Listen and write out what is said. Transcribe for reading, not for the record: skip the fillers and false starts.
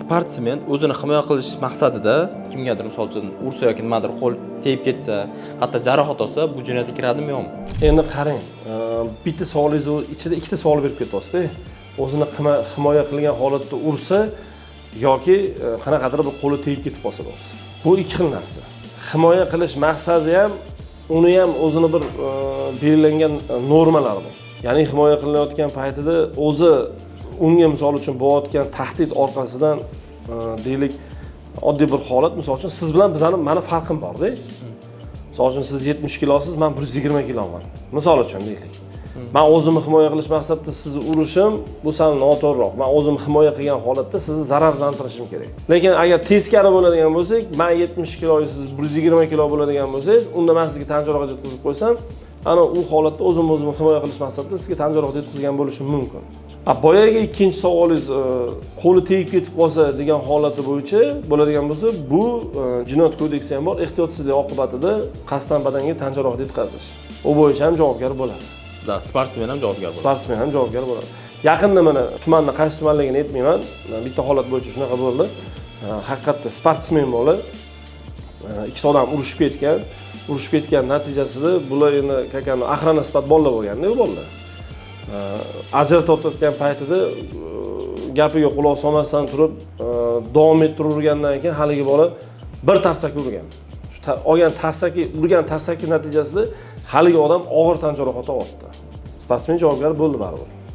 Sportsmen o'zini himoya qilish maqsadida kimgadir, misol uchun, ursa yoki nimadir qo'l tegib ketsa, hatto jarohat olsa, bu jinoyatga kiradimi, yo'qmi? Endi qarang, bitta savolingizni ichida ikkita savol berib ketyapsizda. O'zini himoya qilgan holatda ursa yoki qanaqadir bir qo'li tegib ketib qolsa bo'lsa, bu ikki xil narsa. Himoya qilish maqsadi ham, uni ham o'zini bir belgilangan normalari bor. Ya'ni himoya qilinayotgan paytida o'zi unga, misol uchun, bo'layotgan tahdid orqasidan, deylik, oddiy bir holat, misol uchun, siz bilan bizani, mani farqim borda. Misol uchun, siz 70 kilosiz, man 120 kiloman, misol uchun, deylik. Man o'zimni himoya qilish maqsadida sizni urishim, bu sal noto'g'riroq. Man o'zimni himoya qilgan holatda sizni zararlantirishim kerak. Lekin agar teskari bo'ladigan bo'lsak, man 70 kilo, siz 120 kilo bo'ladigan bo'lsangiz, unda man sizga tan jarohati yetkazib qo'ysam, ana u holatda o'zimni o'zim himoya qilish maqsadida sizga tan jarohati yetkazgan bo'lishim mumkin. A boyagi ikkinchi savolingiz, qo'li tegib ketib qolsa degan holati bo'yicha bo'ladigan bo'lsa, bu jinoyat kodeksi ham bor, ehtiyotsizlik oqibatida qasddan badanga tan jarohati yetkazish, u bo'yicha ham javobgar bo'ladi. Да, sportsmen ham javobgar bo'ladi. Sportsmen ham javobgar bo'ladi. Yaqinda mana tumanni, qaysi tumanligini aytmayman, bitta holat bo'yicha shunaqa bo'ldi. Haqiqatda sportsmen bola, ikkita odam urushib ketgan. Urushib ketgan natijasida bular endi как охрана sifat bolalar bo'lganda, u bolalar ajratayotgan paytida gapiga quloq solmasdan turib, davom ettiravergandan keyin haligi bola bir tarsaki urgan. Shu olgan tarsaki, urgan tarsaki natijasida haligi odam og'ir tan jarohati olyapti. Sportsmen javobgar bo'ldi baribir.